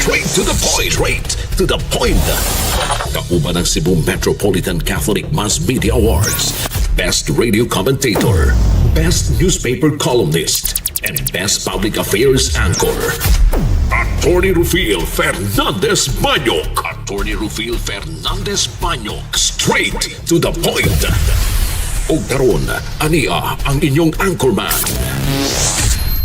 Straight to the point. Straight to the point. Kauban ang Cebu Metropolitan Catholic Mass Media Awards. Best Radio Commentator, Best Newspaper Columnist, and Best Public Affairs Anchor. Attorney Rufil Fernandez Banyok. Attorney Rufil Fernandez Banyok. Straight to the point. Og karon, ania ang inyong anchorman.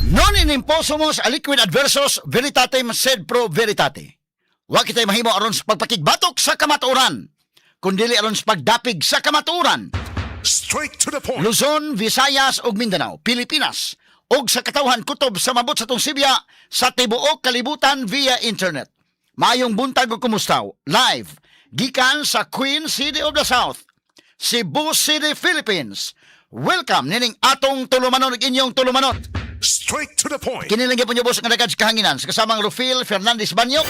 Non in imposumus aliquid adversus veritatem sed pro veritate. Wa kitay mahimo aron sa pagpakigbatok sa kamatuoran, kundili aron sa pagdapig sa kamatuoran. Straight to the point. Luzon, Visayas ug Mindanao, Pilipinas ug sa katawhan kutob sa mabot sa atong sibya sa tibuok kalibutan via internet. Maayong buntag ug kumustaw. Live gikan sa Queen City of the South, Cebu City, Philippines. Welcome nining atong tulumanon ug inyong tulumanon. Straight to the point. Kini lang gyapon boss nga dagad sa kahanginan sa kasamang Rufil Fernandez Banyok.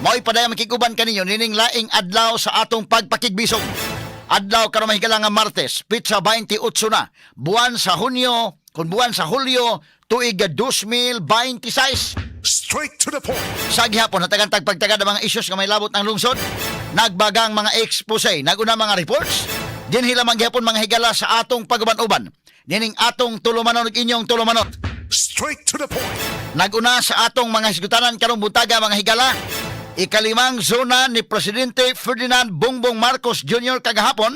Mao'y padayon makiguban kaninyo nining laing adlaw sa atong pagpakigbisog. Adlaw karon, mahigala, nga Martes, petsa 28 na, buwan sa Hunyo, kun buwan sa Hulyo, tuig 2026. Straight to the point. Sa gihapon, hatagan tag pagtagad ang mga issues nga may labot ng lungsod, nagbagang mga expose, naguna mga reports, dinhi lamang gihapon, mga higala, sa atong paguban-uban. Nining atong tulumanon ug inyong tulumanon. Straight to the point. Naguna sa atong mga hisgutanan karong buntaga, mga higala, ikalimang SONA ni Presidente Ferdinand Bongbong Marcos Jr. kagahapon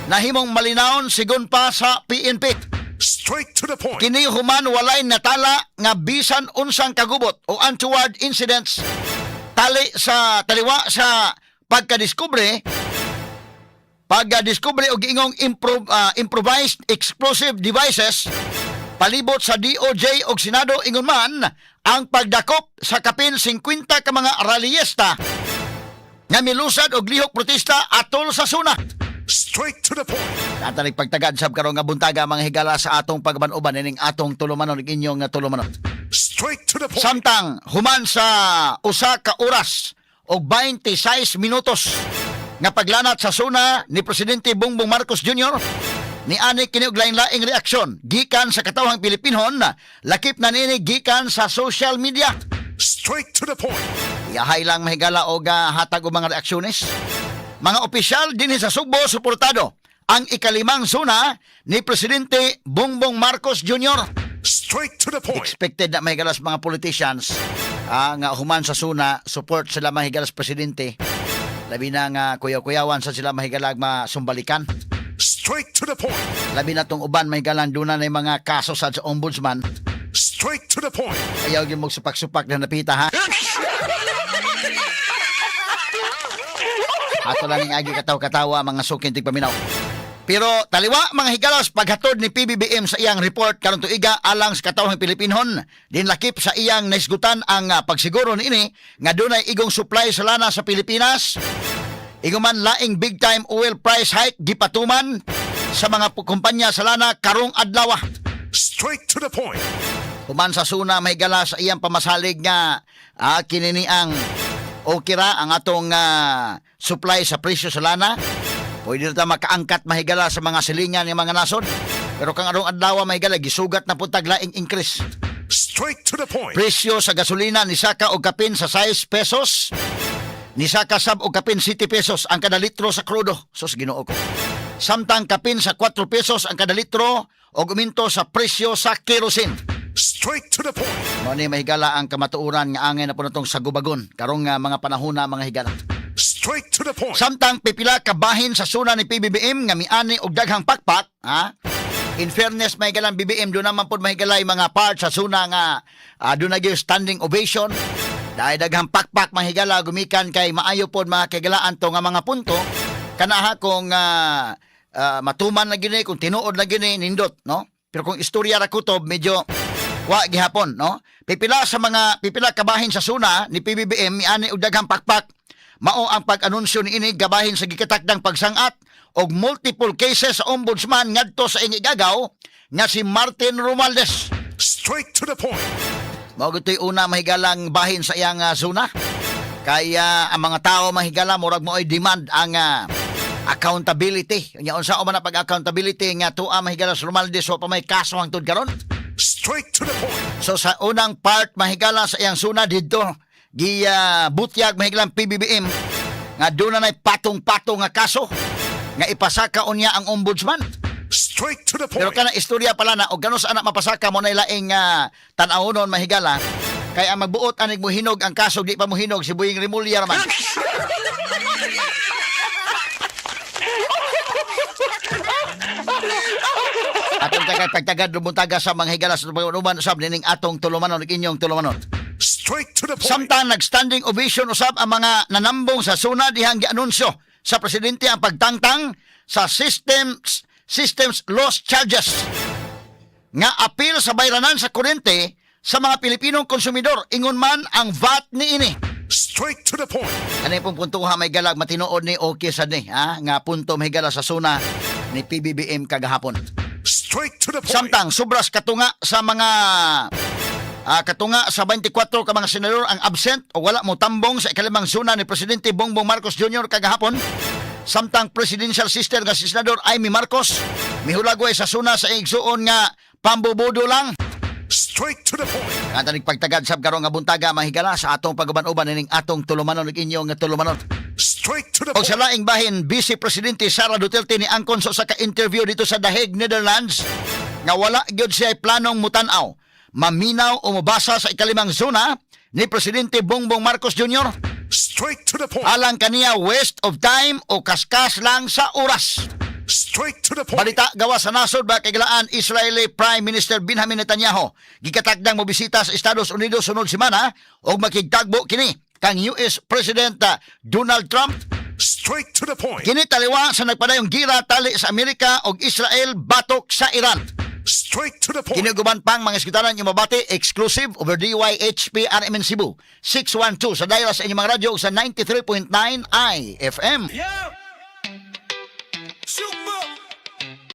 nahimong malinawon sigon pa sa PNP. Straight to the point. Kini human walay natala nga bisan unsang kagubot o untoward incidents tali sa taliwa sa pagkadiskubre og giingong improvised explosive devices palibot sa DOJ og Senado, ingon man ang pagdakop sa kapin 50 ka mga rallyista nga milusad og lihok protesta atol sa SONA. Straight to the point. Natanig pagtagad sab karon nga buntaga, mga higala, sa atong pagban-uban ining atong tulumanon ug inyong tulumanon. Straight to the point. Samtang human sa 1 ka oras og 26 minutos nga paglanat sa SONA ni Presidente Bongbong Marcos Jr., ni ani kini og lain-laing reaksyon gikan sa katawhang Pilipinhon, lakip na niini gikan sa social media. Straight to the point. Yahay lang, mahigala, og hatag og mga reaksyones. Mga opisyal dinhi sa Sugbo, suportado ang ikalimang SONA ni Presidente Bongbong Marcos Jr. Straight to the point. Expected na, mahigala, sa mga politicians nga human sa SONA, support sila, mahigala, sa presidente. Labi na nga kuyaw-kuyawan sa sila, mahigala, masumbalikan. Straight to the point. Labi na tong uban, mahigala, duna na yung mga kaso sa ombudsman. Straight to the point. Ayaw gyud mo supak-supak na napita, ha. Ato lang ang agi kataw-katawa, mga suking tigpaminaw. Pero taliwa, mga higalos, paghatod ni PBBM sa iyang report karon tuiga alang sa katawhang Pilipinhon, dinlakip sa iyang naisgutan ang pagsiguro niini nga dunay igong supply sa lana sa Pilipinas. Ingon man laing big time oil price hike gipatuman sa mga kumpanya sa lana karong adlaw. Straight to the point. Human sa SONA, mahigala, sa iyang pamasalig nga kinini ang okay ra ang atong supply sa presyo sa lana. Pwede na ta makaangkat, mahigala, sa mga silingan ng mga nasod. Pero kang arong adlaw, mahigala, gisugat na pud tag laing increase. Straight to the point. Presyo sa gasolina nisaka og kapin sa 6 pesos. Nisaka sab og kapin 7 pesos ang kada litro sa krudo. Sus, Ginoo ko. Samtang kapin sa 4 pesos ang kada litro og uminto sa presyo sa kerosene. Straight to the point. Mao ni, mahigala, ang kamatuoran nga angay na po natong sagubagon karong nga mga panahon na, mga higala. Straight to the point. Samtang pipila ka bahin sa SONA ni PBBM nga miani og daghang pakpak, ha? In fairness, mahigalang BBM, doon naman po, mahigalay, mga part sa SONA nga doon na gyud standing ovation. Dahil daghang pakpak, mahigala, gumikan kay maayo pod, mga kagalaan, to nga mga punto. Kanaha kung matuman na gini, kung tinuod na gini, nindot, no? Pero kung istorya ra kutob, medyo wa gihapon, no? Pipila sa mga pipila kabahin sa SONA ni PBBM miani og daghang pakpak. Mao ang pag-anunsyo niini gabahin sa gikatakdang pagsangat og multiple cases sa ombudsman ngadto sa igagaw nga si Martin Romualdez. Straight to the point. Mao gito'y una, mahigalang bahin sa iyang SONA. Kaya ang mga tao, mahigala, murag mo'y demand ang accountability. Nya unsa man ang pag-accountability nga tuwa, mahigala, sa Romualdez wa pa may kaso hangtod karon? Straight to the point. So sa unang part, mahigala, sa iyang SONA didto Gi butyag, mahigalang PBBM, nga doon na patong-patong nga kaso nga ipasaka unya ang ombudsman. Straight to the Pero point. kana istorya pala na og gano sa anak mapasaka mo na laing tan-awonon, mahigala, kay ang magbuot anig mohinog ang kaso, di pa mohinog si Boying Remulla raman. Atong tagay pagtagad lumuntaga sa mga higala sa pag-uban usab nining atong tulumanon ug inyong tulumanon. Straight to the point. Samtang nag-standing ovation usab ang mga nanambong sa SONA dihang gianunsyo sa presidente ang pagtangtang sa systems systems loss charges nga apil sa bayranan sa kuryente sa mga Pilipinong konsumidor, ingon man ang VAT niini. Straight to the point. Ano pong puntuha may galag matinuod ni okay sad ni ha nga punto may gala sa SONA ni PBBM kagahapon. Straight to the point. Samtang sobras katunga sa mga katunga sa 24 ka mga senador ang absent o wala mo tambong sa ikalimang SONA ni Presidente Bongbong Marcos Jr. kagahapon. Samtang presidential sister nga si Senador Imee Marcos mihulagway sa SONA sa igsuon nga pambubudo lang. Straight to the point. Ang tanig pagtagad sab karong nga buntaga, mahigala, sa atong paguban-uban ining atong tulumanon ug inyong tulumanon. Straight to the Og point. sa laing bahin, Vice Presidente Sara Duterte ni angkon sa usa ka interview dito sa The Hague, Netherlands, nga wala gyud siya planong mutan-aw, maminaw o mobasa sa ikalimang SONA ni Presidente Bongbong Marcos Jr. Straight to the point. Alang kaniya, waste of time o kaskas lang sa oras. Straight to the point. Balita gawa sa nasod ba kailaan, Israeli Prime Minister Benjamin Netanyahu gikatakdang mobisita sa Estados Unidos sunod semana og makigtagbo kini kang US President Donald Trump. Straight to the point. Kini taliwa sa nagpadayong gira tali sa Amerika ug Israel batok sa Iran. Straight to the point. Kini ug uban pang mga eskutaran yung mabati exclusive over DYHP RMN Cebu 612 sa dial sa inyong mga radyo ug sa 93.9 IFM. Yeah. Shoot.